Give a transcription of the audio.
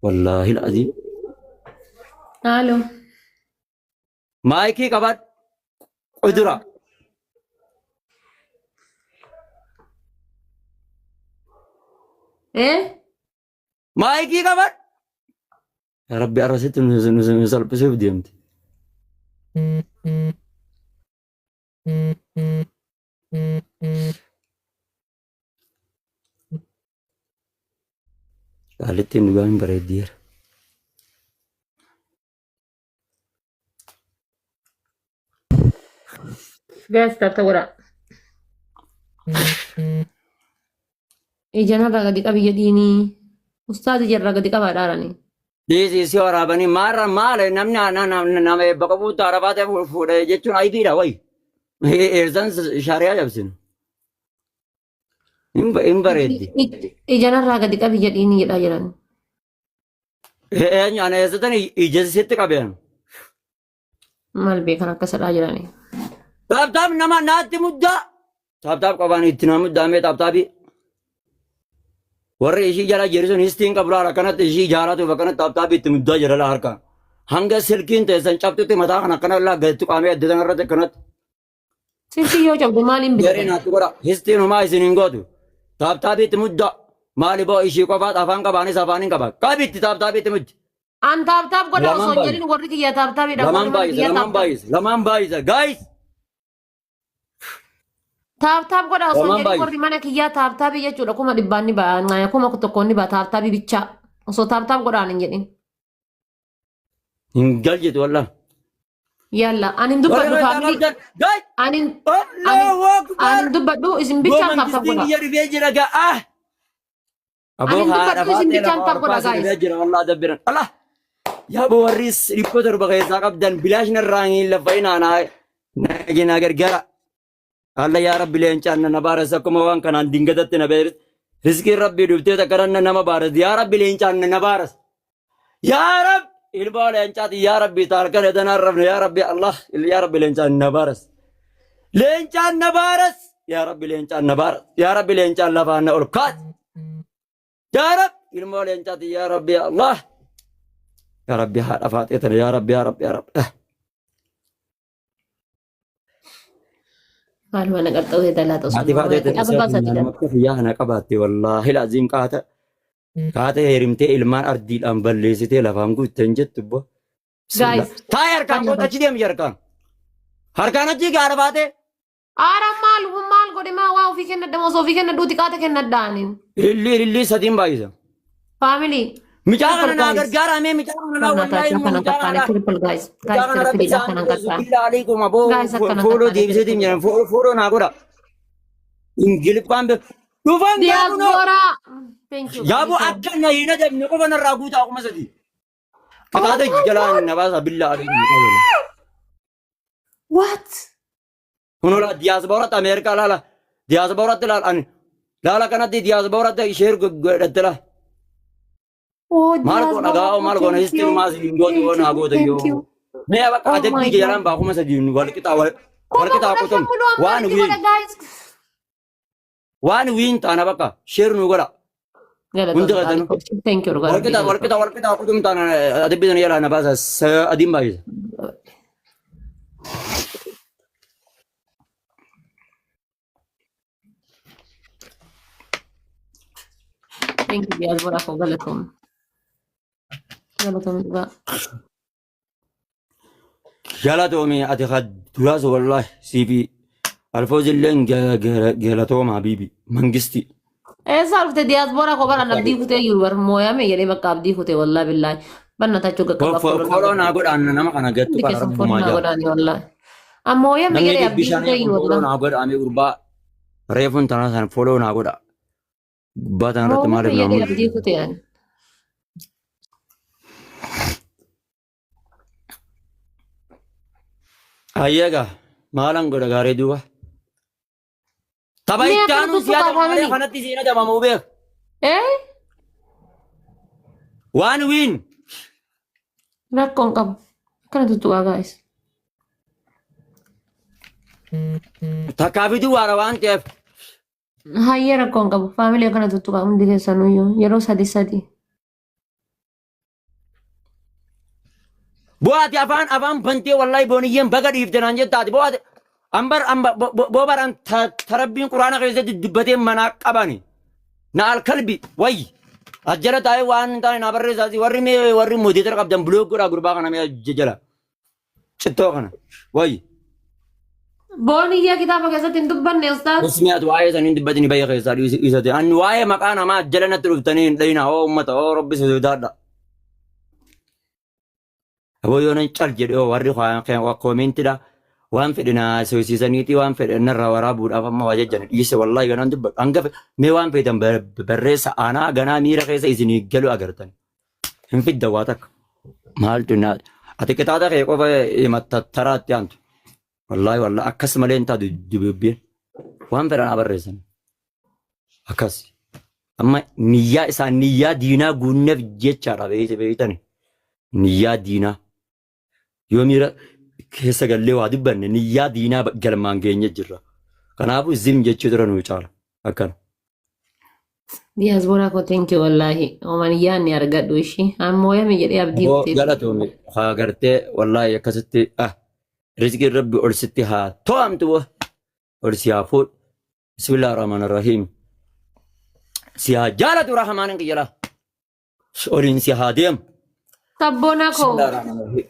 Wallaahi aziim. Halo. Maayikii qabadhu. Qudura. Eh? Maayikii qabadhu. Yaa Rabbi arra sitti nu salphisuuf deemti. Qaalittiin dhugaa hin bareeddiira. Guys, tap godhaa. Ija narraa gadi qabi jedhiini. Ustaaz ija irraa gadi qabaa dhaarani. Dhiisii si waraabanii maarra maale namni nama eebba qabuutti arabaa ta'e fuudhe jechuun aybiidha wayi. Eersan shari'aa cabsinu. Hin bareeddi. Ija narraa gadi qabi jedhiini jedhaa jiran. Eenyu ana eessatan ija sitti qabeen. Maal beekan akka sadhaa jirani. Taaptaap nama naatti muddaa. Taaptaap qabaan itti naa muddaamee taaptaabii. Warri ishii jala jiru sun histiin qabu laala akkanatti ishii jaalatuuf akkanatti taaptaabii itti muddaa jira laa harkaan. Hanga silkiin teessan cabxutti mataa kana akkana laa gadi tuqaamee adda tana irratti akkanatti. Silkii yoo cabde maaliin Jarri bitatan? naatti godha. Histiin homaa isin hin gootu. Taaptaabii itti muddaa. Maali boo ishii qofaat afaan qabaanis afaan hin qaba. Qabi itti taaptaabii itti muddi. An taaptaap godha Lamaan osoo hin baay'isa. jedhin warri kiyya taaptaabiidha. Lamaan Warri mana baay'isa. kiyya Lamaan taaptaap. baay'isa. Lamaan baay'isa. Guys. Taaptaap godha osoo hin Lamaan jedhin baay'isa. warri mana kiyyaa taaptaabii jechuudha. 100,000 ni ba'a. 1,000 ni ba'a taaptaabii bichaa. Osoo taaptaap godhaan hin jedhin. Hin galchitu wallah. Yalla ani hin Warri dubbadhu keessaa faamilii. qabdan. Guys. Ani ani Allahu ani Akbar. hin dubbadhu isin Boo bichaan taaptaap mangistiin godha. kiyya dhufee jira ga'a. Ani Aboo hin haadha dubbadhu isin faaxee bichaan lafa taap ol godha kaasee guys. dhufee jira wallah dabbiran. Allah. Yaa boo warri 700 keessaa qabdan bilaash narraa hin laffa'inaa naa na gargaara. Allah yaa Rabbi leencaan na baaras akkuma waan kanaan dingatatti na beeris. Riskiin Rabbii dhuftee takka nama baaras. Yaa Rabbi leencaan na baaras. Yaa Rabbi ilmoo leencaati yaa Rabbi taarkan edanaan rafne yaa Rabbi Allah yaa Rabbi leencaan na baaras. Leencaan na baaras. Yaa Rabbi leencaan na baaras. Yaa Rabbi leencaan lafaan na ol kaas. Yaa Rabbi ilmoo leencaati yaa Rabbi yaa Allah. Yaa Rabbi haadha faaxee tana yaa Rabbi yaa Rabbi yaa Rabbi. Maaluma na qaxxa'uu dalaa osoo Haati faaxee tana Ababaa isaa isaati nama akka fiyyaa kana qabaatte wallaahi laaziim qaata. Kaatee heerimtee ilmaan ardiidhaan balleessitee lafaan guutte hin jettu bbo. Guys. Taa'ee harkaan kootu achi deemi harkaan. Harkaan achi gaara baatee. Aara maal maal godhe maa waa ofii kennadha moo osoo ofii kennadhu xiqqaata kennadha anin. Ilillii ilillii sadiin baay'isa. Family. Micaa kana naa Guys. gargaara mee micaa kana naa Kana wallaahi taate immoo akkana micaa kana qaxxaane naa. triple guys. Micaa Guys kana rabbi triple isaan akkana dureessu qaxxaane. billaa aliikum aboo Guys akkana fooloo qaxxaane deebiseetiin triple. jedhan fooloo naa godha. Ingiliffaan beeku. Dhufan gaabunoo. Diaspora. Thank you. Yaaboo akka na hin adabne qofa narraa guutaa 3000. Qixaata jalaa na baasa billaa aliikum. What? Kunola diyaasbooratti Ameerikaa laala. Diyaasbooratti laala. Ani laala kanatti diyaasbooratti sheer godhatte la. Oh, Maal goona gaa'oo maal goona histi maas hin gootu yoo naa goota yoo. Mee bakka Oh my adabbii God. jalaan baa 3000 wal qixaa wal qixaa qotom waan wiin waan wiin taana bakka sheer nu godha. Hundi keessanuu. Thank you. Wal qixaa wal qixaa wal qixaa qotom taana adabbii sana jalaa na baasa adiin baay'isa. Thank you diaspora koo galatoom. Galatoom dhugaa. Galatoomi ati ka duraas wallahi siifi alfoozilleen galatooma habiibi mangisti. Eessaa dhufte diyaaspoora koo bara abdii kutee jiru bar mooyame jedhee bakka abdii kutee wallaahi billaahi. Banna tachuu qaqqaba Foloo naa godhaan nama kana gattu Hundi kana keessan rabbumaa foloo naa jaa. godhaani wallaahi. Ammoo Namni jedhee dhibbi abdii shanii kutee kun jiru foloo wallaahi. naa godhaame gurbaa reefuun tanaa sana foloo naa godha. Gubbaa tana irratti Mooyame maaliif naa jedhee abdii mul'isa? kutee ani. Hayyaga maalan godha gaarii duuba. Tapha Mee itti akkana aanu si tuttuqaa adaba malee faamilii. kanatti siin adabamuu beek. Eh? Waan wiin. Rakkoon qabu. Akkana tuttuqaa gaa'is. Takkaa fiduu waara waan ta'eef. Hayyee rakkoon qabu. Faamilii akkana tuttuqaa hundi keessanuyyuu yeroo sadi sadi. Bu'aati afaan afaan bantee wallahi booniyyeen baga dhiifte naan jettaati bu'aati ambar amba boobaran tarabbiin quraana keessatti dubbatee manaa qabani na alkalbi wayyi as jala taa'ee waan hin taane naa barreessaati warri mee warri moodeetara qabdan buloog godhaa gurbaa kana mee jala cittoo kana wayyi. Booniyyaa kitaaba keessatti hin dubbanne ustaaz. Usmiyaat waa'ee sanii hin dubbatini bayya keessaa dhiisate. Ani waa'ee maqaa namaa jala natti dhuftanii hin dhayina hoo uummata hoo rabbi sodaadha. Aboo yoo nan cal jedhe hoo warri koomeentidha waan fedhe na soosiisaniiti waan fedhe narraa waraabuudhaaf amma waa jajjana dhiise wallaahi ganaan dubbadhu hanga mee waan feetan barreessa aanaa ganaa miira keessa isinii galu agartan hin fidda waa takka maaltu na ati qixaaxa kee qofa himatta taraatti aantu wallaahi wallaahi akkas malee hin taatu dubbiin waan fedhan haa barreessan akkas amma niyyaa isaan niyyaa diinaa guunneef jechaadha beeytani niyyaa diinaa yoo miira keessa gallee waa dubbanne niyyaa diinaa galmaan geenye jirra. Kanaafuu zim jechuu dura nuu caala. Akkana. Diyaasbooraa koo thank you wallaahi. Oman yaanni argadhu ishii. Ammoo yami jedhee abdii Aboo kutee. galatoomi haa gartee wallaahi akkasitti ah rizqiin rabbi ol sitti haa to'amtu ol si haa fuudhu. Bismillah ar-Rahmaan ar-Rahiim. Si haa jaalatu Rahmaan kiyyala. Oliin si haa deemu. Sabboonaa koo. Bismillah ar-Rahmaan ar-Rahiim.